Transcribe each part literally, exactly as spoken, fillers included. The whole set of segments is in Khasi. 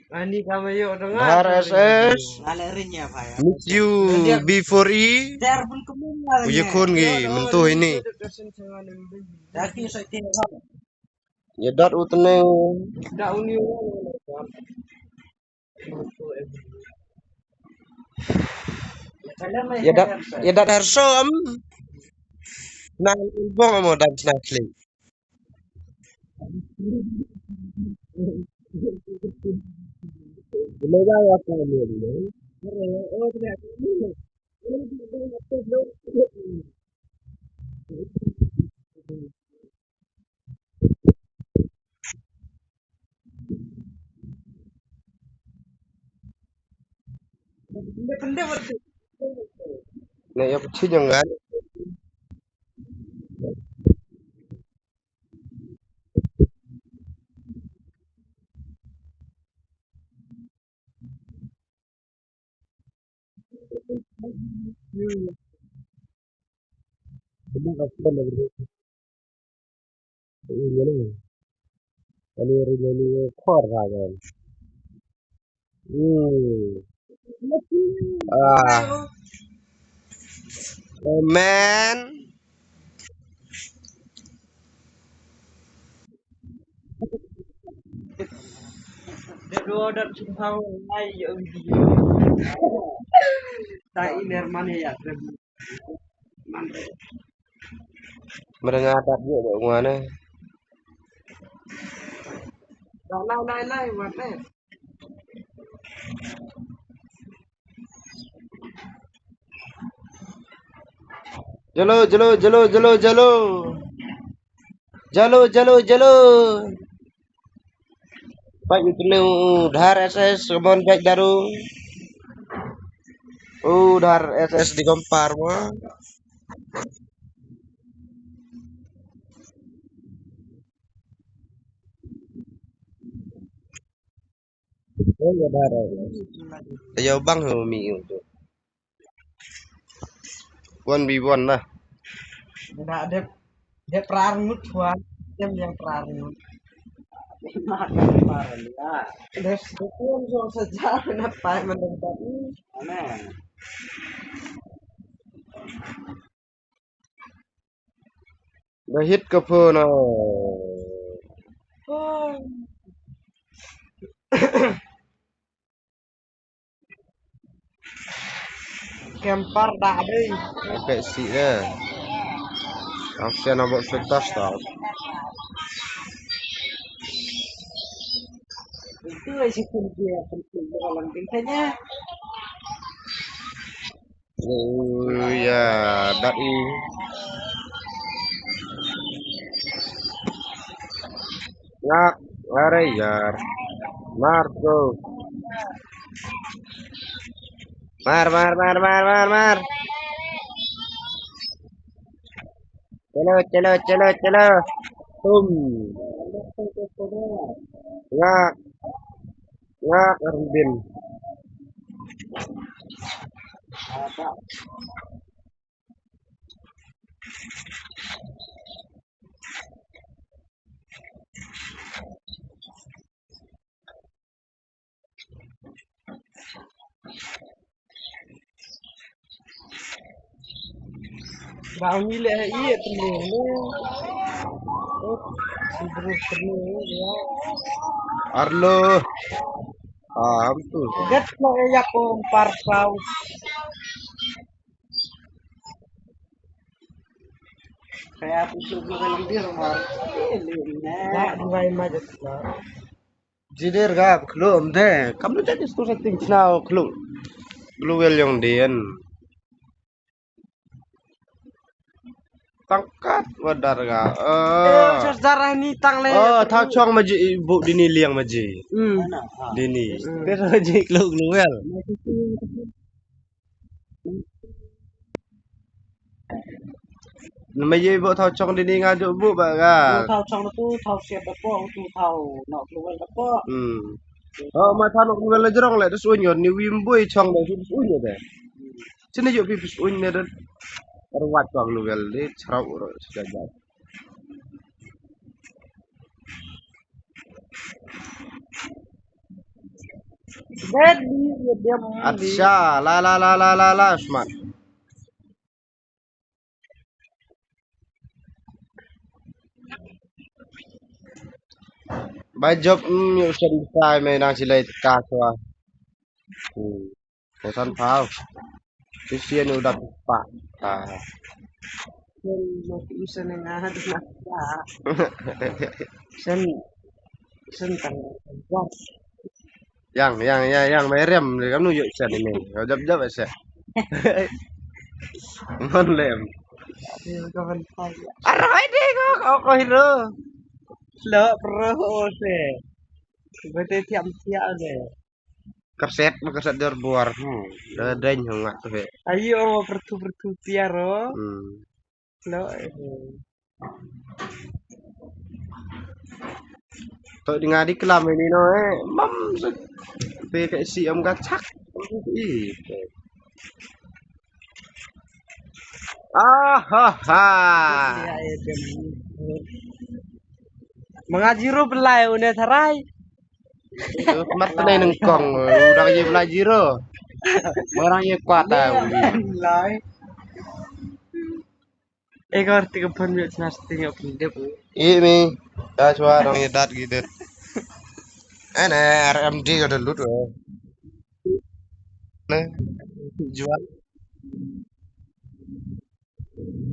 Ani kama yo dong. Dhar S S. Miss you B four E. Uye khun ngi mynta ini. Ye dat utne. Ye dat, ye dat harso am. Nang bong amo dan snap slip. Na ya pechin yang kan. Ah. Amen. Mereng adat juga, Bang Wan, eh. Lai, lai, lai, Wan, eh. Jalo, jalo, jalo, jalo, jalo. Jalo, jalo, jalo. Pait utne u Dhar S S, come on, pait daru. U Dhar S S di kompar mo. Ayo bang ho mi u tu. One v one lah. Nda dep, dep rar ngut wan, dem yang rar ngut. Mak rar ya. Des dukun so saja na pai mendem tadi. Amen. Ba hit ka phone. Kempar dah dei. Oke sih ya. Action about setas tau. Itu sih kunci yang penting dalam tingkahnya. Oh ya, dat i. Ngak, lare yar. Mar, go. Mar, mar, mar, mar, mar, mar. Chalo, chalo, chalo, chalo. Tum. Ngak. Ngak, Arvin. Ba uni le ha i temu ne. Oh, si bru temu ya. Arlo. Ah, am tu. Gat mo ya ko par sau. Kaya puso ko lang dir mar. Ba duwai ma jat. Jider ga khlo mde kam lu jadi stu setting chna khlo. Glowel yong den. Tangkat wadar ga. Eh, sos darah ni tang le. Oh, thau chong maji bu dini liang maji. Hmm. Dini. Hmm. Ter maji khlo glowel. Nama ye bo thau chong dini nga jo bu ba ga. Bo thau chong tu thau siap da po tu thau nok luar da po. Hmm. Oh, ma thau nok luar la jrong le dus unyo ni wim bui chong da dus unyo de. Sini jo pi pis unyo de. Rawat chong luar de chrau ro sejajat. Deadly, dia diam. Acha, la la la la la la, smart. Bai jop, mm, yu sen sai me nang silai ka swa. Hmm. Ko san pau. Sisian udah pak. Ah. Sen mati usan yang ada nak. Sen, sen tang. Yang, yang, yang, yang merem, kamu yuk sen ini. Kau jap-jap sen. Mon lem. Aduh, kawan saya. Arah ini kau, kau, kau hero. Lo, bro, se. Bete tiap-tiap deh. Kerset, ma kerset dor buar. Hmm. Dah deng hong ngak tu he. Ayo, ma pertu pertu piar, oh. Hmm. Lo, eh. To di ngadi kelam ini no, eh. Mam se. Pe ke si om gachak. Ih. Ah, ha, ha. Mengaji ru belai une tharai. Mat tenai nengkong, orang ye belai jiro. Orang ye kuat ah. Lai. Eh, kau arti kepan biar jelas tinggal pendep. Ih, mi. Dah cuba orang ye dat gitu. Eh, ne, R M D ka dah lut, eh. Ne, jual.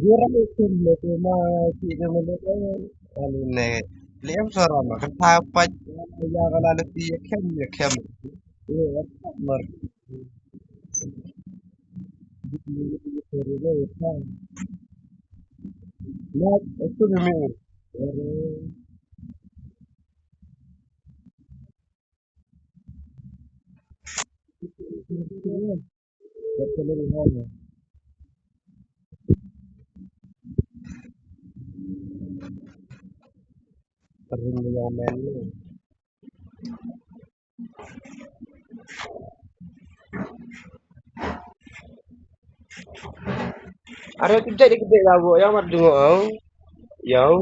Jurang itu le ma si ne le. Alu ne. Liam sara ma kan pa pa ya ka la le si ya kem ya kem. Ye, mar. Na, itu ni. Are kejap dia kejap lah, buat yang mat tengok tau. Yang.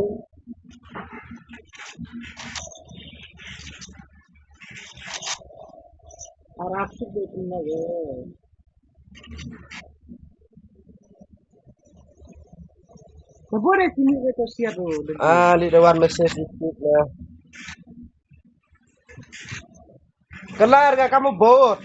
Arah tu dia kena ya. Kebun dia sini dia tu siap tu. Ah, li dewan message di situ lah. Kelar ka kamu bot.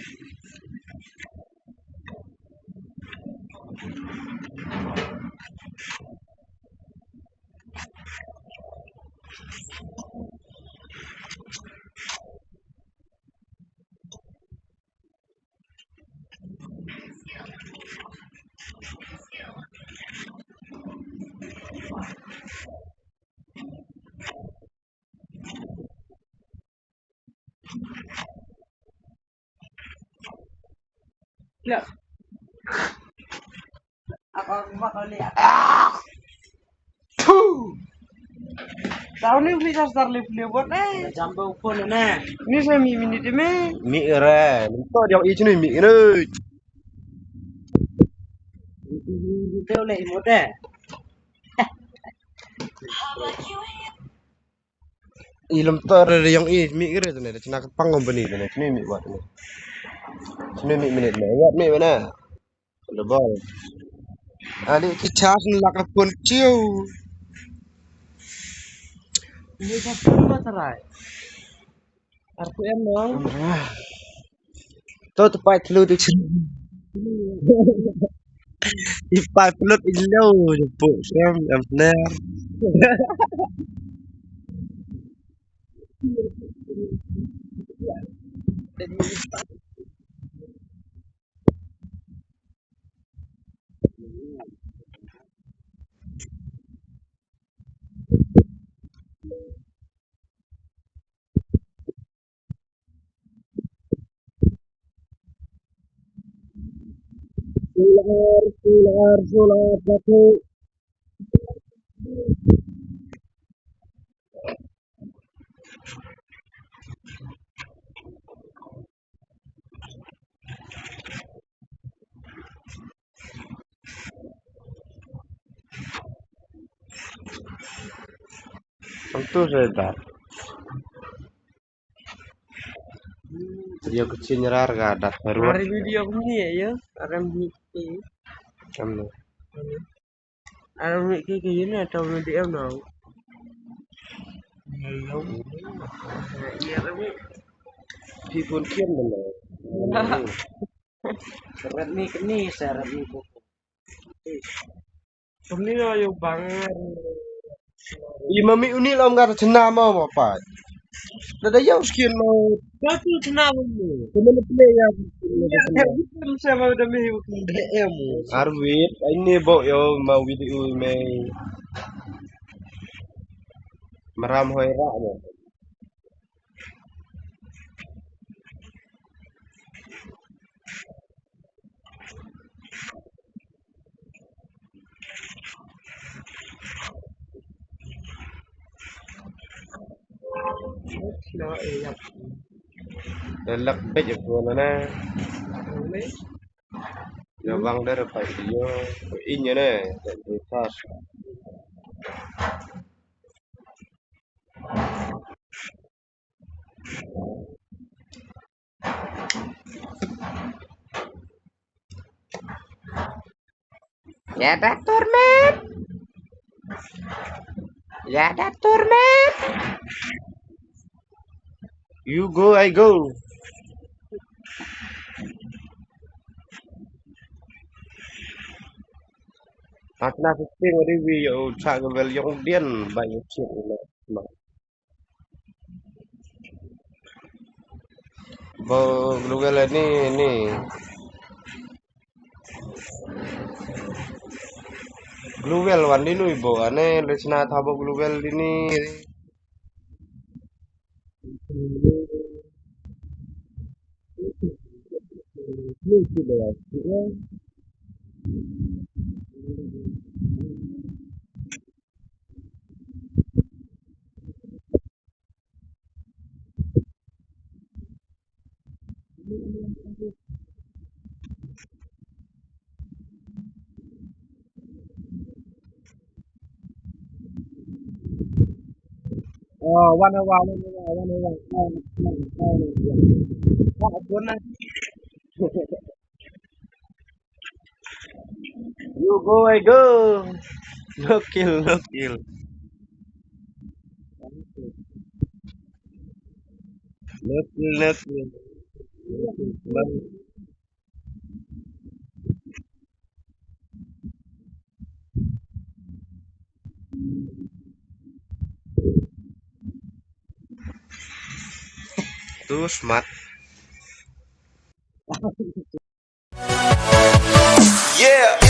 Tahu ni beli sasar lip lip buat eh. Jumbo pun ni. Ni saya mi minit ni. Mi re. Minta dia i sini mi ni. Itu le imut eh. I lem to re yong i mi kre tene, tene ka pang company tene, tene mi wat tene. Tene mi minit me, wat mi mana. Double. Ali ki charge ni lak pun chiu. Ni ka pun ma tarai. Arphew em no. To te pai tlu te chim. I pai plut i lo je pu sem em ner. Solar, solar, solar, satu. Tentu saya dah. Yo ke chin rar ga dat ruat. Hari video kami ya, ya. Aram ni. Kam no. Aram ni ke ke ini atau video no. Ya, ya. Ya, aram ni. Pi pun kian mana. Syarat ni kini, syarat ni pun. Kini ayo bang. I mami uni lam kata chena mau apa? Dada yau skin mau. Satu chena mau. Kemana play ya? Ya, bukan sama udah meh bukan D M. Arwit, ini bok yo mau video mai. Meram hoi rak mo. Lak bej aku na na. Ya bang der pa iyo. Inya ne. Ya da tournament. Ya da tournament. You go, I go. Atna fifteen ri wi yo cha ga bel yong dien ba yo chik ina. Bo global ni ni. Global wan di nui bo ane lechna tha bo global di ni. Oh, one hour, one hour, one hour. Oh, oh, oh, oh. Oh, bonus. You go, I go. No kill, no kill. No kill, no kill. No kill. Too smart. Yeah.